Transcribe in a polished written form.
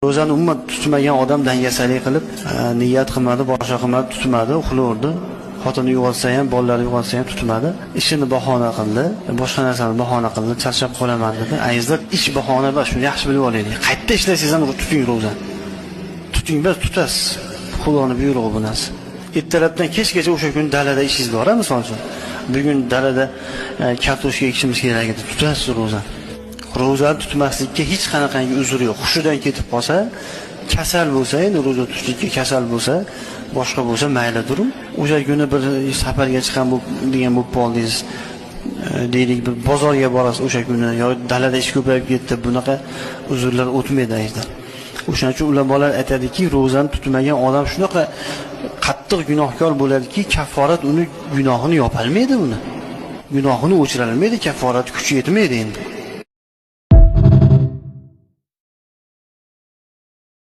Ro'zani umuman tutmagan odam dangasalik qilib, niyat qilmadi, boshqa qilmadi, tutmadi, uxlaverdi. Xotini uyg'otsa ham, bolalari uyg'otsa ham tutmadi. Ishini bahona qildi, boshqa narsani bahona qildi, charchab qolaman dedi. Azizlar, ish bahona emas, shuni yaxshi bilib olaylik. Qayerda ishlasangiz ham tuting ro'zani. Tuting, bas tutasiz. Xudoning buyrug'i bu narsa. Ertalabdan kechgacha o'sha kun dalada ishingiz bor, misol uchun. Bugun dalada kartoshka ekishimiz kerak edi, tutasiz ro'zani. Ro'zani tutmaslikka hech qanaqangi uzr yo'q. Hushidan ketib qolsa, kasal bo'lsa, endi ro'za tutishlikka kasal bo'lsa, boshqa bo'lsa maylidir. O'sha kuni bir safarga chiqqan degan bo'lib qoldingiz, deylik bir bozorga borasiz o'sha kuni, yo dalada ish ko'payib ketdi, bunaqa uzrlar o'tmaydi azizlar. O'shaning uchun ulamolar aytadiki, ro'zani tutmagan odam shunaqa qattiq gunohkor bo'ladiki, kafforat uni gunohini yopolmaydi uni. Gunohini o'chira olmaydi, kafforat kuchi yetmaydi endi.